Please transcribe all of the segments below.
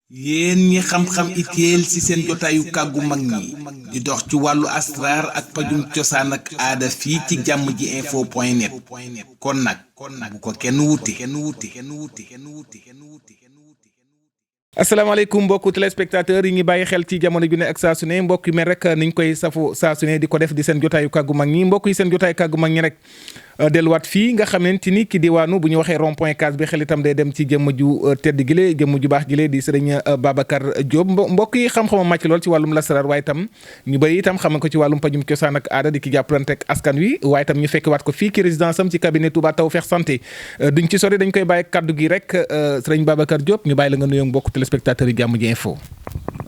yéen ñi xam-xam itéel ci seen jotaayu kàggu mag ñi di dox ci wàllu asraar ak pajum cosaan ak aada fii ci jàmm ji info point net kon nag bu ko kenn wuti. asalaamaaleykum mbokku téléspectateurs yi ñi bàyyi xel ci jamono ju ne ak saa su ne mbokk yi mel rek niñ koy safo saa su ne di ko def di seen jotaayu kàggu mag ñi mbokk yi seen jotaayu kàggu mag ñi rek delluwaat fii nga xamante ni ki diwaanu bu ñu waxee rond point case bi xel itam day dem ci jëmm ju tedd gile jëmm ju baax gile di sëriñ Babacar Diop mbokk yi xam-xamam màcc lool ci wàllum lasaraar waaye itam ñu bëri itam xam ko ci wàllum pajum cosaan ak aada di ki jàppalante ak askan wi waaye itam ñu fekk waat ko fii ki résidence am ci cabinet Touba Tawfekh Santé duñ ci sori dañ koy bàyyi kaddu gi rek sëriñ Babacar Diop ñu bàyyi la nga nuyoo mbokk téléspectateurs yi jàmm ji info.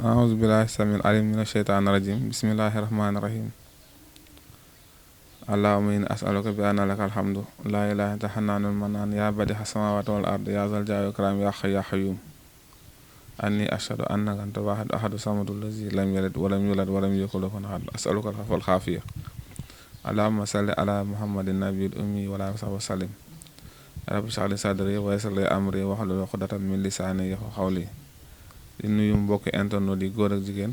aouzu billahi samil alim mina sheytaani rajim bismillahi rahmaani rahim allahumma inni as'aluka bi anna laka alhamdu laa ilaaha illa xanaanul manaan yaa badiixa samaawaati wal ard yaa zal jalali wal ikraam yaa hayyu yaa qayyuum anni ashhadu annaka anta waahid ahadu samadu lazi lam yalid walam yulad walam yakun lahu kufuwan ahad as'aluka al-afwa wal aafiya allahumma salli ala muhammadin nabiyil ummi wa ala sahbihi wa sallim rabbi shrah li sadri wa yassir li amri wahlul uqdatan min lisaani yafqahu qawli di nuyu mbokki internet di góor ak jigéen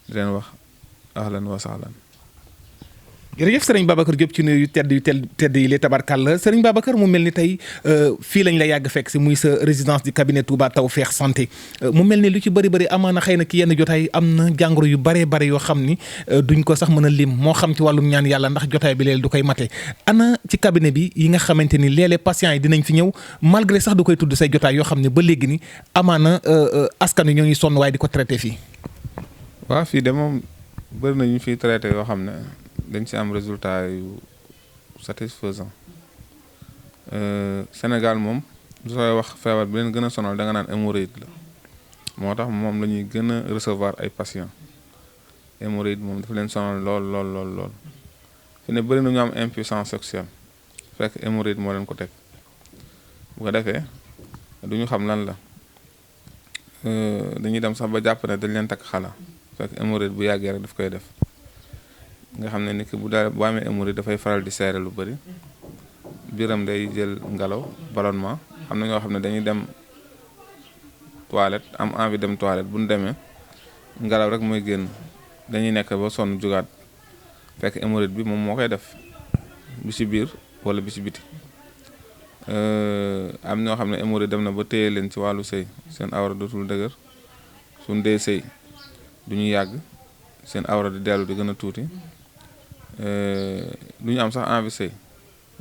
di leen wax ahlan wa sahlan. jërëjëf sëriñ Babacar Diop ci nuyu yu tedd yi lee tabarkàlla sëriñ Babacar mu mel ni tey fii lañ la yàgg fekk si muy sa résidence du cabinet Touba Tawfekh Santé mu mel ni lu ci bëri amaana xëy na ki yenn jotaay am na jàngoro yu bare yoo xam ni duñ ko sax mën a lim moo xam ci wàllum ñaan yàlla ndax jotaay bi léeg du koy mate ana ci cabinet bi yi nga xamante ni léeg-léeg patients yi dinañ fi ñëw malgré sax du koy tudd say jotaay yoo xam ne ba léegi ni amaana askan wi ñoo ngi sonn waaye di ko traité fii. waaw fii de moom bëri na ñu fiy traité yoo xam ne dañ ci am résultat yu satisfaisant Sénégal moom du sooy wax feebar bi leen gën a sonal da nga naan hémorroïde la moo tax moom la ñuy gën a recevoir ay patients hémorroïde moom dafa leen sonal lool fi ne bëri na ñu am impuissance sexuelle fekk hémorroïde moo leen ko teg bu ko defee du ñu xam lan la dañuy dem sax ba jàpp ne dañ leen takk xala fekk hémorroïde bu yàggee rek daf koy def nga xam ne nit ki bu amee hémorroïde dafay faral di seere lu bëri biiram day jël ngelaw ballonnement xam na ñoo xam ne dañuy dem toilette am envie dem toilette bu ñu demee ngelaw rek mooy génn dañuy nekk ba sonn jugaat fekk hémorroïde bi moom moo koy def bi ci biir wala bi ci biti am ñoo xam ne hémorroïde dem na ba téye leen ci wàllu sëy seen awra dootul dëgër suñ dee sëy du ñu yàgg seen awra di dellu di gën a tuuti du ñu am sax envie sëy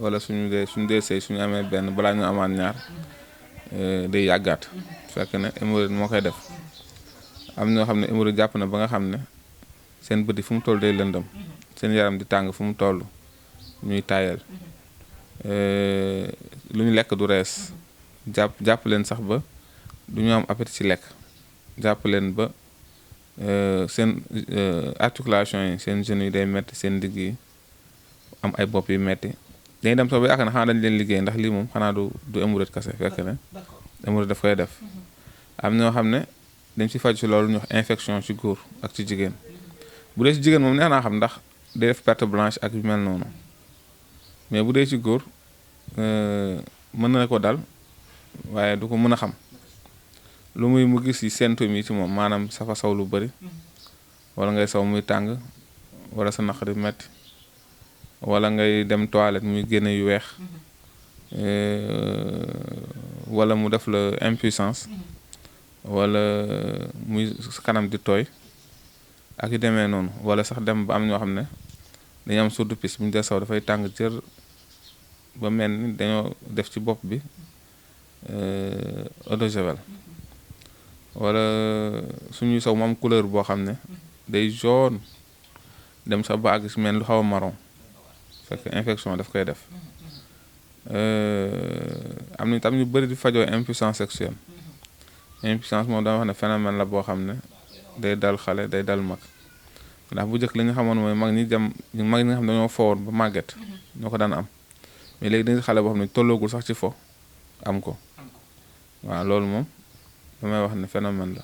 wala suñu dee sëy suñu amee benn balaa ñu amaat ñaar day yàggaat fekk ne hémorroïde moo koy def am ñoo xam ne hémorroïde jàpp na ba nga xam ne seen bët yi fu mu toll day lëndëm seen yaram di tàng fu mu toll ñuy tayal lu ñu lekk du rees jàpp leen sax ba du ñu am appétit ci lekk jàpp leen ba seen articulation yi seen genoux yi day metti seen digg yi am ay bopp yu metti dañuy dem sax ba yaakaar ne xanaa dañ leen liggéey ndax lii moom xanaa du hémorroïde kese fekk ne hémorroïde daf koy def am ñoo xam ne dañ ci faj ci loolu ñu wax infection ci góor ak ci jigéen bu dee ci jigéen moom neex naa xam ndax day def perte blanche ak yu mel noonu mais bu dee ci góor mën na ko dal waaye du ko mën a xam lu muy mu gis yi symptômes yi ci moom maanaam safa saw lu bëri wala ngay saw muy tàng wala sa naq di metti wala ngay dem toilette muy génne yu weex wala mu def la impuissance wala muy kanam di tooy ak yu demee noonu wala sax dem ba am ñoo xam ne dañu am soudopis bu ñu dee saw dafay tàng jër ba mel ni dañoo def ci bopp bi eau de javel wala suñuy saw mu am couleur boo xam ne day jaune dem sax ba àgg si mel lu xaw a marron fekk infection daf koy def am na tam ñu bëri di fajoo impuissance sexuelle impuissance moom dama wax ne phénomène la boo xam ne day dal xale day dal mag ndax bu njëkk li nga xamoon mooy mag ñi nga xam ne dañoo fowoon ba màgget ñoo ko daan am mais léegi dañuy xale boo xam ne tolloogul sax ci fo am ko waaw loolu moom damay wax ne phénomène la.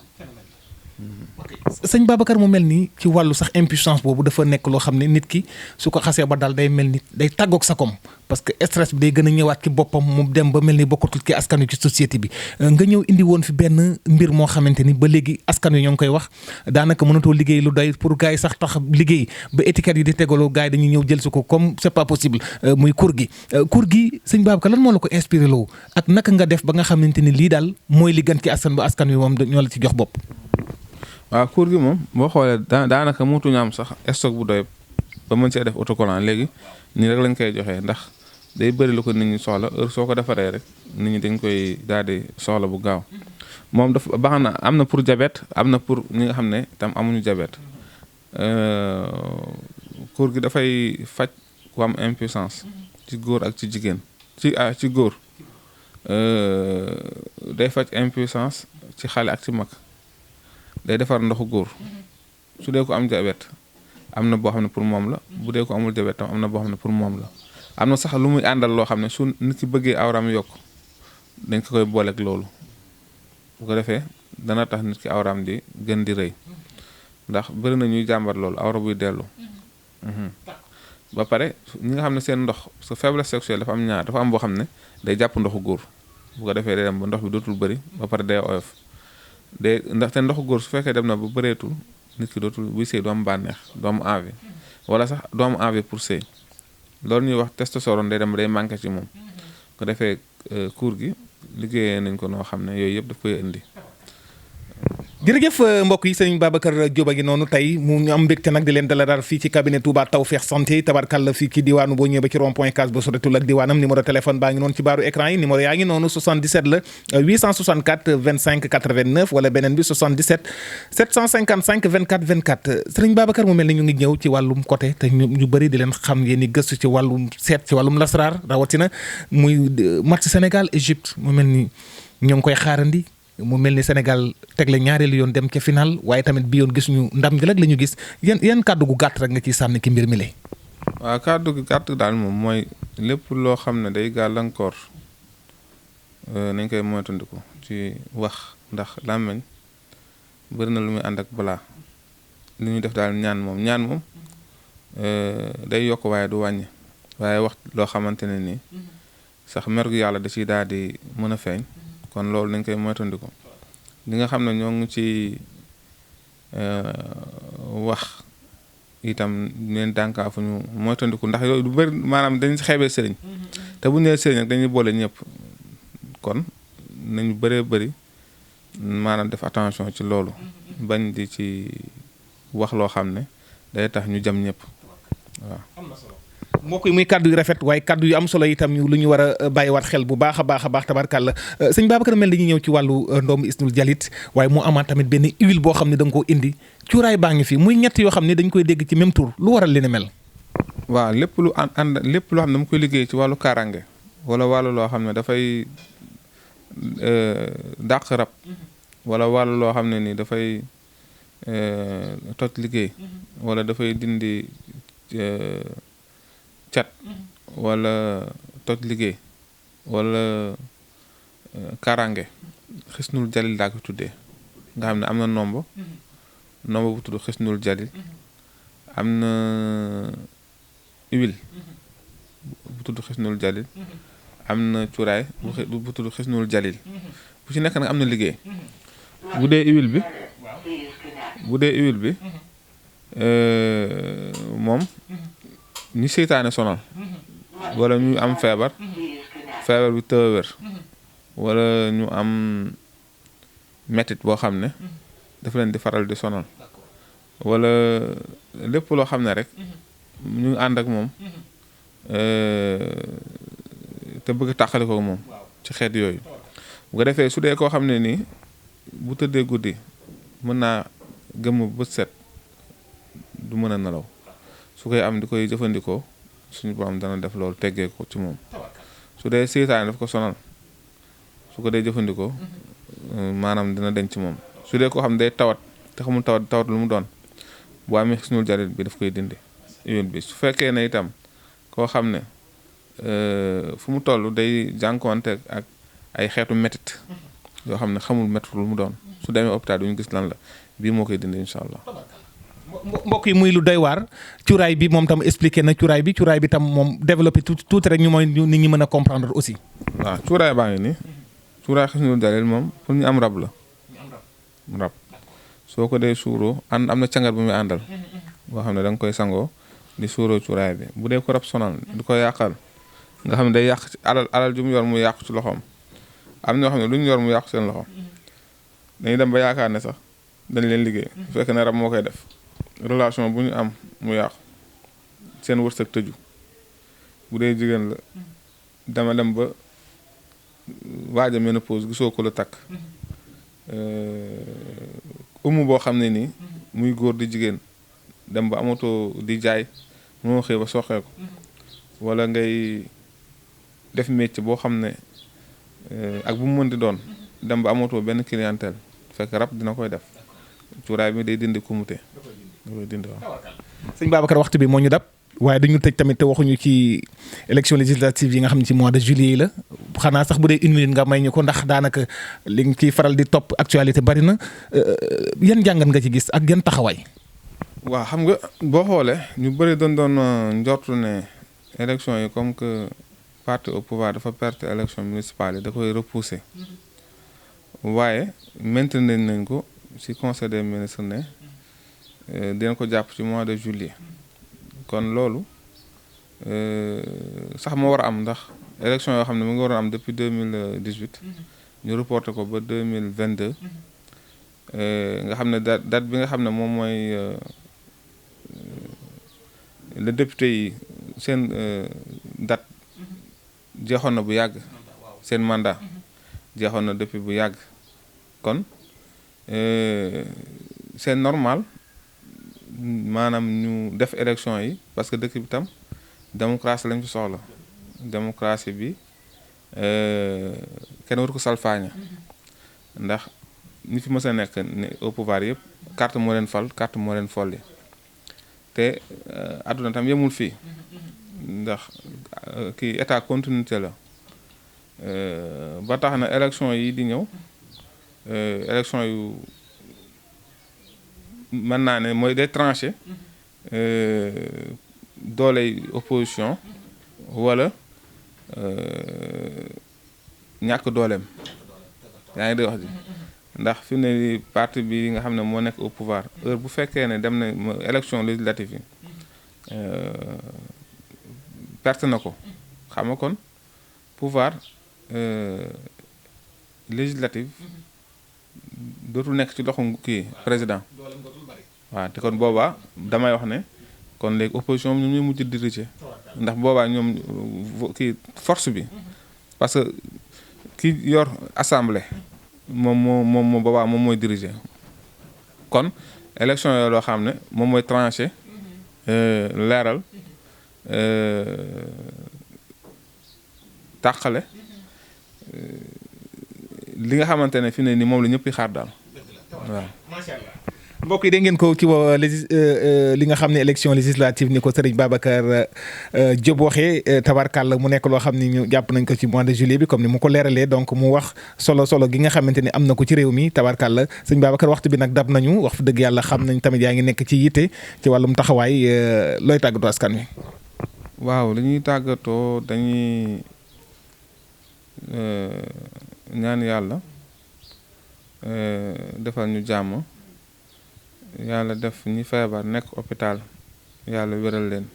sëñ Babacar mu mel nii ci wàllu sax impuissance boobu dafa nekk loo xam ne nit ki su ko xasee ba daal day mel ni day tàggoog sa kom parce que stress bi day gën a ñëwaat ci boppam mu dem ba mel ni bokkatul ci askan wi ci société bi nga ñëw indi woon fi benn mbir moo xamante ni ba léegi askan wi ñoo ngi koy wax daanaka mënatoo liggéey lu doy pour gars yi sax tax liggéey ba étiquette yi di tegaloo gars yi dañuy ñëw jël si ko comme c'est pas possible muy kur gi sëñ Babacar lan moo la ko inspiré loo ak naka nga def ba nga xamante ni lii daal mooy li gën ci askan ba askan wi moom ñoo la ci jox bopp. waaw cours gi moom boo xoolee daanaka muutuñu am sax stock bu doy ba mën see def autocollant léegi nii rek lañ koy joxee ndax day bëri lu ko nit ñi soxla heure soo ko defaree rek nit ñi dañ koy daal di soxla bu gaaw moom dafa baax na am na pour diabète am na pour ñi nga xam ne tam amuñu diabète cours gi dafay faj ku am impuissance ci góor ak ci jigéen ci góor day faj impuissance ci xale ak ci mag day defar ndoxu góor su dee ko am diabète am na boo xam ne pour moom la bu dee ko amul diabète tam am na boo xam ne pour moom la am na sax lu muy àndal loo xam ne su nit ki bëggee awram yokk dañ ko koy booleeg loolu bu ko defee dana tax nit ki awram di gën di rëy ndax bëri na ñuy jàmbat loolu awra buy dellu ba pare ñi nga xam ne seen ndox parce que faiblesse sexuelle dafa am ñaar dafa am boo xam ne day jàpp ndoxu góor bu ko defee day dem ba ndox bi dootul bëri ba pare day oyof day ndaxte ndoxu góor su fekkee dem na ba bëreetul nit ki dootul buy sëy du am bànneex du am envie wala sax du am envie pour sëy loolu ñuy wax testostérone day dem day manqué ci moom ko defee cours gi liggéeyee nañ ko noo xam ne yooyu yëpp daf koy indi. jërëjëf mbokk yi sëñ Babacar Diop a ngi noonu tey mu ñu am mbégte nag di leen dalal fii ci cabinet Touba Tawfekh Santé tabarkalla fii ci diwaanu boo ñëwee ba ci rond point case ba soretul ak diwaanam numéro téléphone baa ngi noonu ci baaru écran yi numéro yaa ngi noonu 77 la 864 25 89 wala beneen bi 77 755 24 24 sëñ Babacar mu mel ni ñu ngi ñëw ci wàllum côté te ñu bëri di leen xam yéen i gëstu ci wàllum seet ci wàllum lasraar rawatina muy match Sénégal Égypte mu mel ni ñoo ngi koy xaarandi mu mel ni Sénégal teg la ñaareelu yoon dem ca final waaye tamit bi yoon gis ñu ndam gi rek la ñu gis yan kàddu gu gàtt rek nga ciy sànni ki mbir mi lay. waaw kàddu gu gàtt daal moom mooy lépp loo xam ne day gàllankoor nañ koy moytandiku ci wax ndax làmmiñ bëri na lu muy ànd ak balaa li ñuy def daal ñaan moom day yokk waaye du wàññi waaye wax loo xamante ne nii sax mer gu yàlla da ciy daal di mën a feeñ. kon loolu dañ koy moytandiku li nga xam ne ñoo ngi ci wax itam leen dànkaafu ñu moytandiku ndax yooyu du bëri maanaam dañu xeebee sëriñ te bu ñu nee sëriñ nag dañuy boole ñëpp kon nañu bëree bëri maanaam def attention ci loolu bañ di ci wax loo xam ne day tax ñu jam ñëpp waaw. mbokk yi muy kaddu yu rafet waaye kaddu yu am solo itam lu ñu war a bàyyiwaat xel bu baax a baax tabarkàlla sëñ Babacar mel dañuy ñëw ci wàllu ndoom isnul jalit waaye mu amaat tamit benn huile boo xam ne da nga koo indi cuuraay baa ngi fi muy ñett yoo xam ne dañ koy dégg ci même tour lu waral li ne mel. waaw lépp lu ànd lépp loo xam ne dama koy liggéey ci wàllu kaaraange wala wàllu loo xam ne dafay dàq rab wala wàllu loo xam ne ni dafay toj liggéey wala dafay dindi cat wala toj liggéey wala karange xisnul jalil daa ko tuddee nga xam ne am na nombo bu tudd xisnul jalil am na huile bu tudd xisnul jalil am na cuuraay bu tudd xisnul jalil bu ci nekk nag am na liggéey bu dee huile bi moom ñi seytaane sonal wala ñu am feebar bi tëw a wér wala ñu am mettit boo xam ne dafa leen di faral di sonal wala lépp loo xam ne rek ñu ngi ànd ak moom te bëgg tàqali ko moom ci xeet yooyu bu ko defee su dee koo xam ne nii bu tëddee guddi mën naa gëmm bët set du mën a nelaw su koy am di koy jëfandikoo suñu borom dana def loolu teggee ko ci moom su dee seytaane daf ko sonal su ko dee jëfandikoo maanaam dina denc ci moom su dee koo xam ne day tawat te xamul tawat lu mu doon boo amee xisnul jalil bi daf koy dindi huile bi su fekkee ne itam koo xam ne fu mu toll day jànkuwante ak ay xeetu métit yoo xam ne xamul métit lu mu doon su demee hôpital du ñu gis lan la bii moo koy dindi incha allah. mbokk yi muy lu doy waar cuuraay bi moom tam expliqué na cuuraay bi tam moom développé tuuti rek ñu mooy nit ñi mën a comprendre aussi. waaw cuuraay baa ngi nii cuuraay xisnul dalil moom pour ñu am rab la rab soo ko dee suuroo am na cangat bu muy àndal boo xam ne da nga koy sangoo di suuroo cuuraay bi bu dee ko rab sonal di ko yàqal nga xam ne day yàq ci alal ju mu yor mu yàqu ci loxoom am ñoo xam ne lu ñu yor mu yàqu seen loxo dañuy dem ba yaakaar ne sax dañ leen liggéey fekk ne rab moo koy def relation bu ñu am mu yàqu seen wërsëg tëju bu dee jigéen la dama dem ba waaja ménopause gisoo ko la takk boo xam ne nii muy góor di jigéen dem ba amatoo di jaay moo xëy ba soxee ko wala ngay def métier boo xam ne ak bu mu mën di doon dem ba amatoo benn clientèle fekk rab dina koy def cuuraay bi day dindi kumute da koy dindi waaw. sëñ Babacar waxtu bi moo ñu dab waaye dañu tëj tamit te waxuñu ci élection législative yi nga xam ne ci mois de juillet la xanaa sax bu dee une minute nga may ñu ko ndax daanaka li nga ciy faral di topp actualité bari na yan jàngat nga ci gis ak yan taxawaay. waaw xam nga boo xoolee ñu bëri doon njortu ne élection yi comme que parti au pouvoir dafa perte élection municipale yi da koy repousser waaye maintenir nañ ko ci conseil des ministres ne dina ko jàpp ci mois de juillet kon loolu sax moo war a am ndax élection yoo xam ne mu ngi waroon am depuis 2018 ñu reporté ko ba 2022 nga xam ne date bi nga xam ne moom mooy le député yi seen date jeexoon na bu yàgg seen mandat jeexoon na depuis bu yàgg kon c'est normal maanaam ñu def élection yi parce que dëkk bi tam démocratie lañ fi soxla démocratie bi kenn waru ko salfaañe ndax ñi fi mës a nekk ne au pouvoir yëpp carte moo leen fal carte moo leen folli te àdduna tam yemul fii ndax kii état continuité la ba tax na élection yi di ñëw élection yu mën naa ne mooy day tranché dooley opposition wala ñàkk dooleem yaa ngi di wax ji ndax fi mu ne parti bi nga xam ne moo nekk au pouvoir heure bu fekkee ne dem na élection législative yi perte na ko xam nga kon pouvoir législative dootul nekk ci loxo kii président waaw te kon boobaa damay wax ne kon léegi opposition ñoom ñooy mujj diriger ndax boobaa ñoom kii force bi parce que ki yor assemblée moom boobaa moom mooy diriger kon élection yooyu loo xam ne moom mooy tranché leeral tàqale li nga xamante ne fi ne ni moom la ñëpp di xaar daal waaw. mbokk yi dégg ngeen ko ci li nga xam ne élection législative ni ko Serigne Babacar Diop waxee tabarkàlla mu nekk loo xam ni ñu jàpp nañ ko ci mois de juillet bi comme ni mu ko leeralee donc mu wax solo gi nga xamante ni am na ko ci réew mi tabarkàlla sëñ Babacar waxtu bi nag dab nañu wax dëgg yàlla xam nañ tamit yaa ngi nekk ci yitte ci wàllum taxawaay looy tàggatoo askan wi. waaw li ñuy tàggatoo dañuy ñaan yàlla defal ñu jàmm. yàlla def ñi feebar nekk hôpital yàlla wéral leen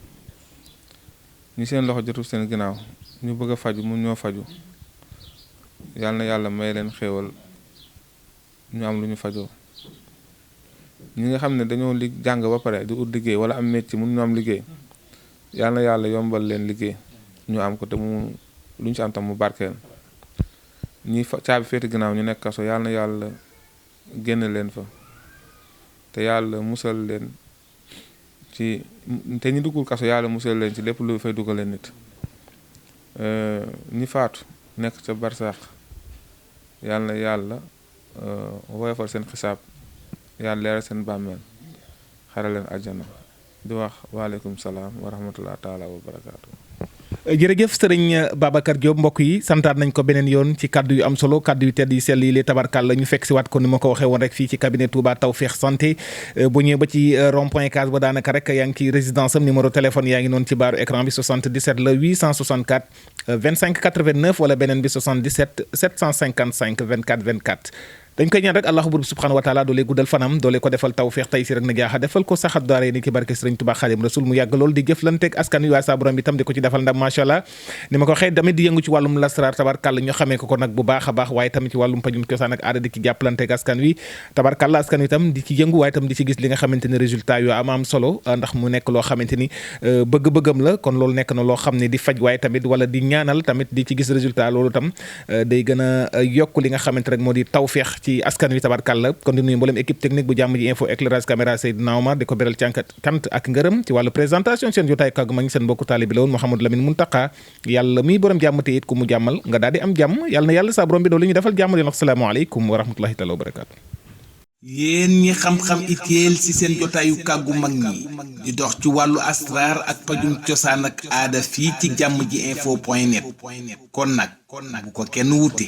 ñi seen loxo jotul seen ginnaaw ñu bëgg a faju mun ñoo faju yàlla na yàlla may leen xéewal ñu am lu ñu fajoo ñi nga xam ne dañoo jàng ba pare di ut liggéey wala am métier mun ñu am liggéey yàlla na yàlla yombal leen liggéey ñu am ko te mu lu ñu ci am tam mu barkeel ñi caabi féeti ginnaaw ñu nekk kaso yàlla na yàlla génn leen fa te yàlla musal leen ci te ñi duggul kaso yàlla musal leen ci lépp lu fay dugalee nit ñi faatu nekk ca barsax yàlla na yàlla woyofal seen xisaab yàlla leeral seen bàmmeel xare leen àjjana di wax waaleykum salaam wa rahmatullah taala wa barakaatu. jërëjëf sëriñ Babacar Diop mbokk yi santaat nañ ko beneen yoon ci kaddu yu am solo kaddu yu tedd yu sell yi tabarkal la ñu fekk si waat ko ni ma ko waxee woon rek fii ci cabinet Touba Tawfekh Santé bu ñëwee ba ci rond point case ba daanaka rek yaa ngi ci résidence am numéro téléphone yaa ngi noonu ci baaru écran bi 77 la 864 25 89 wala beneen bi 77 755 24 24. dañ koy ñaan rek allahu buur bi subhanahu wa taala doole guddal fanam doole ko defal tawfeex tey si rek na jaaxa defal ko saxat daare ni ci barke Sëriñ Tuubaa Xaadim Rasul mu yàgg lool di jëflanteeg askan wi waaye saa borom bi tam di ko ci defal ndam macha allah ni ma ko waxee tamit di yëngu ci wàllum lasraar tabarkàlla ñu xamee ko nag bu baax a baax waaye tamit ci wàllum pajum cosaan ak aada di ci jàppalanteeg askan wi tabarkàlla askan wi tam di ci yëngu waaye tam di ci gis li nga xamante ni résultat yu am solo ndax mu nekk loo xamante ni bëgg-bëggam la kon loolu nekk na loo xam ne di faj waaye tamit wala di ñaanal tamit di ci gis résultat loolu tam day gën a yokk li nga xamante rek moo di tawfeex ci askan wi kàlla kon di nuyu mboolem équipe technique bu jàmm ji info éclairage caméra Seydina Omar di ko beral cant ak ngërëm ci wàllu présentation seen jotaay kàggu mag ñi seen mbokku taalibi la woon Mouhamadou Lamine Muntaka yàlla muy borom jàmm te it ku mu jàmmal nga daal di am jàmm yàlla na yàlla sa borom bi doolu ñu defal jàmm di wax salaamaaleykum wa rahmatullahi taala wa barakaatu. yéen ñi xam-xam itéel ci seen jotaayu kàggu mag ñi di dox ci wàllu asraar ak pajum cosaan ak aada fii ci jàmm ji info point net kon nag bu ko kenn wuti